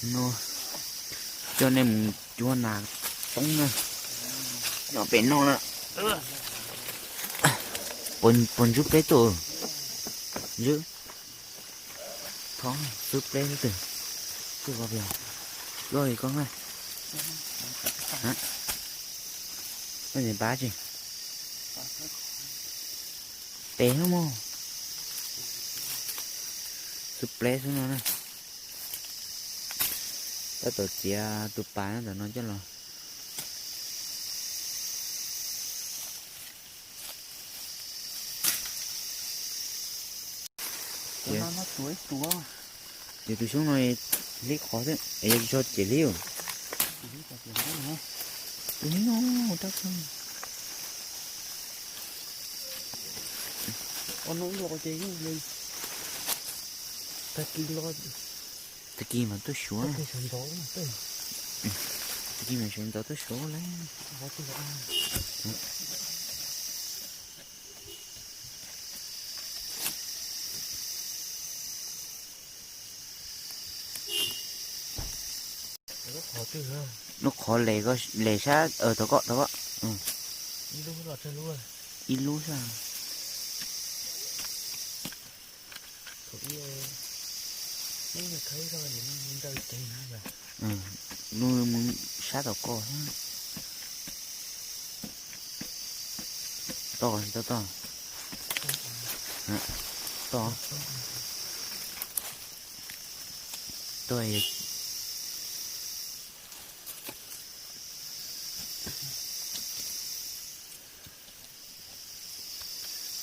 No, coj nej mus cuab nas toob na. Nyob pem no na. Puas ntsub pleb tuaj? Ntsub. Thov xub pleb xub twg. Twb koj pia. Loj li koj na. Koj niam pab tsis? Tes no mog. Xub pleb xwb no na. Tab tom txiav tus pas ntawm no coj los. Ces tus xyoob no hlib qhov xwb es yog tsis tso ces hlib. Tus hlib no rab kub. Tag kis mas tuaj suav. Tag kis mas sawv ntxov tuaj suav lawm. Lub qhov les sab, thov koj, thov koj. Ib lub xwb. Lub sab tom koj. Toj tsis toj toj? Toj. Toj.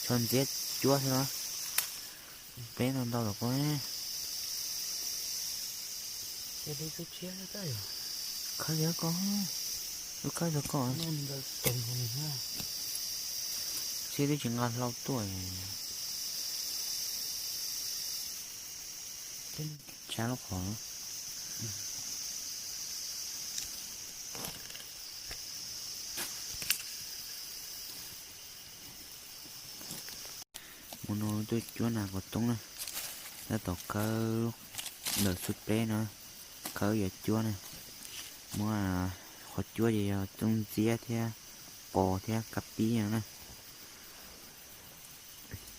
Tso ntxiab cuab xwb los? Peb ntau ntau los koj. Khawb yog koj, lub khawb yog koj. Tsis twb tsis nqa hlau tuaj. Tsab lub qhov. Mus no tuaj cuab nas kos toob na. Tab tom khawb ntawm xub pleb no, khawb yuav cuab na. Muab qhov cuab ces yog txooj ntxiab thiab qos thiab kab pib no na.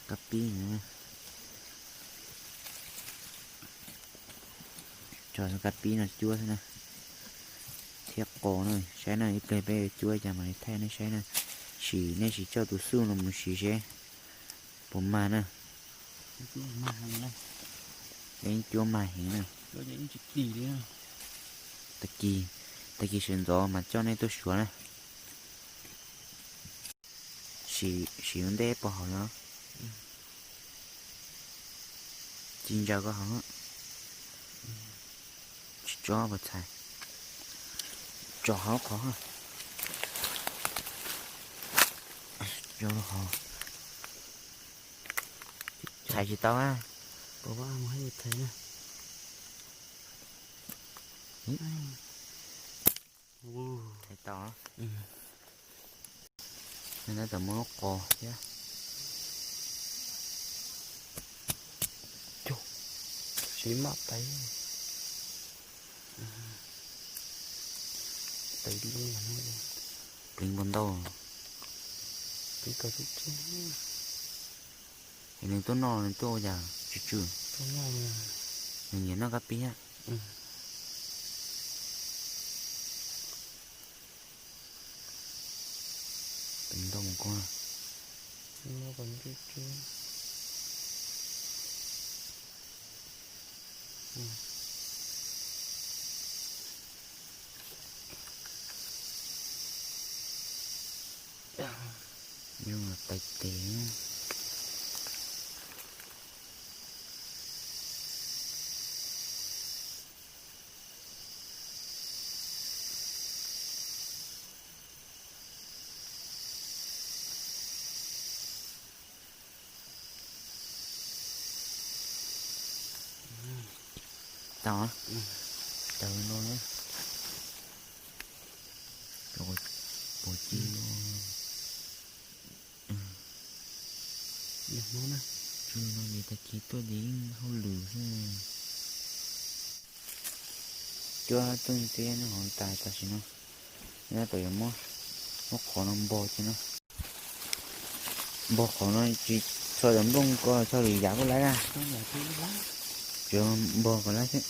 Kab pib no. Tso kab pib no cuab xwb na. Thiab qos na, saib na ib pliag peb yuav cuab cas mas thaij nej saib na. Sim, nej sim coj tus xuj no mus sim seb puas mag na. Yeej cuab mag heev na. Tag kis, tag kis sawv ntxov mas coj nej tuaj suav na. Sim ua ntej puas haum los? Tsis ntsaws koj haus. Tsis tso puas txhais. Tso hauv qhov. Tso hauv. Txhais tsis tau a. Txhais tau. Tab tom muab lub qos thiab. Siv maj tais. Tais lub. Pleev npua ntau. Pleev kom tsw tsw. Es nws tuaj noj nws tuaj ua cas tsw tsw? Nws nyiam noj kab pib. Pleev ntau mus koj. Yog tais tes. Tau, tau no. Puas ci no? Tsw no ces tag kis tuaj ces yeej hauj lwm xwb. Cuab txooj txiab nyob hauv tas tam sim no, nyob tau yuav muab lub qhov no npog thiab no. Npog qhov no tsis txog cov nplooj ko, txog lwm yam kuj laib na. Tsuas npog kom laib xwb.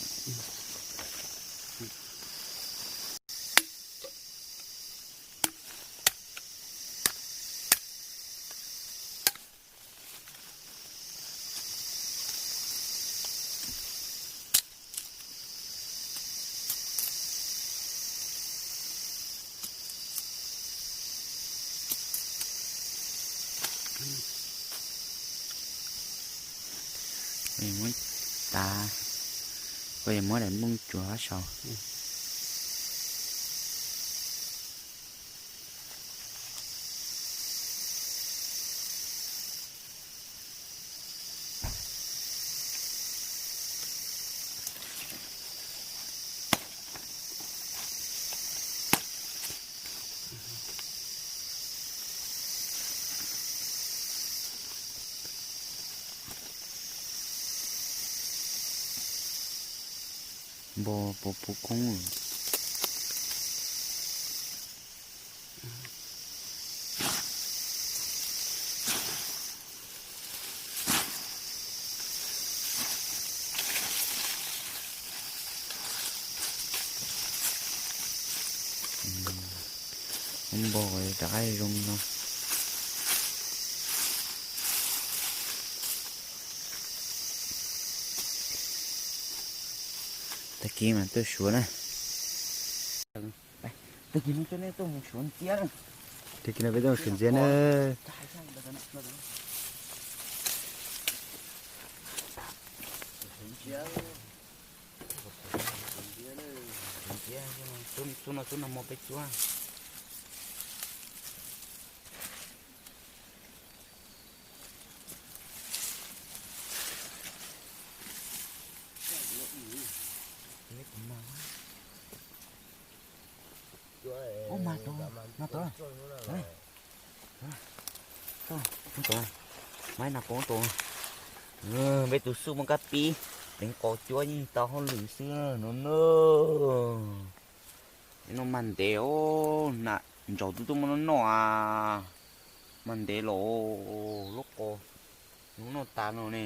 Muab tas, koj yuav muab daim nplooj tsuav saud. Npog puas puv koob. Npog rov qab zoo no. Tag kis mas tuaj suav na. Tag kis no coj nej tuaj mus suav ntxiab na. Tag kis no peb tuaj mus suav ntxiab na. Xub no xub no muaj peb cuab. Ub, mas tod, mas tod, mas tod, mas nas koob tod. Peb tus xub muaj kab pib, pleev qos cuab yeej tau hauj lwm xwb no na. No mas ntev os, nas ntsaum twb tuaj muab noj noj as. Mas ntev los lub qos noj tas no ne.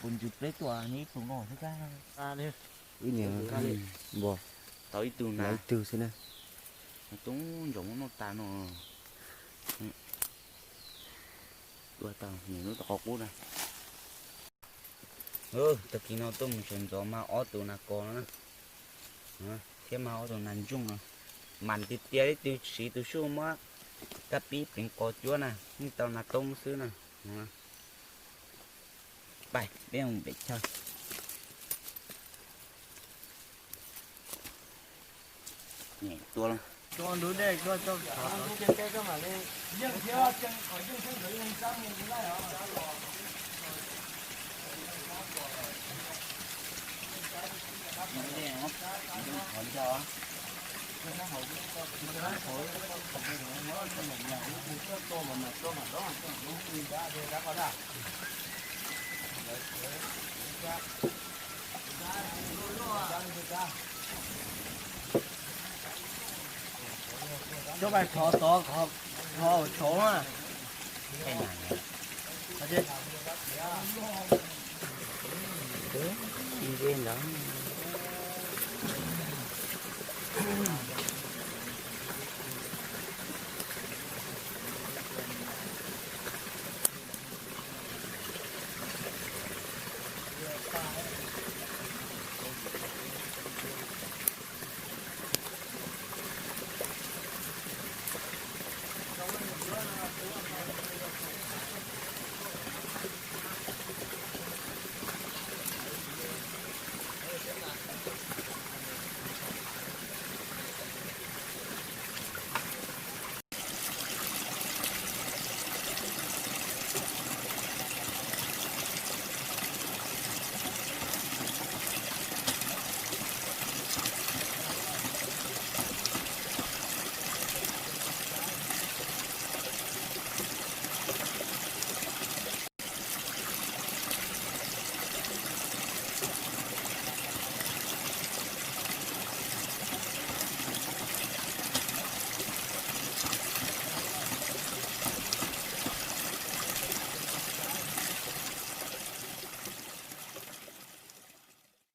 Puas ntsws pleb tuaj nyob ib tug no xwb kab. Ib niag npog tau ib tug na, ib tug xwb na. Tub ntsaum muab noj tas no. Tua tau nws lub qos qub na. Tag kis no tuaj mus sawv ntxov mas ob tug nas kos no na, thiab mas ob tug nas ntsooj no. Mas tiag tiag li tus siv tus xub muab kab pib pleev qos cuab na, yeej tau nas toob xwb na. Pais peb mus pem chaw. Tua lawm. Cov pais thov tod, thov tshauv na.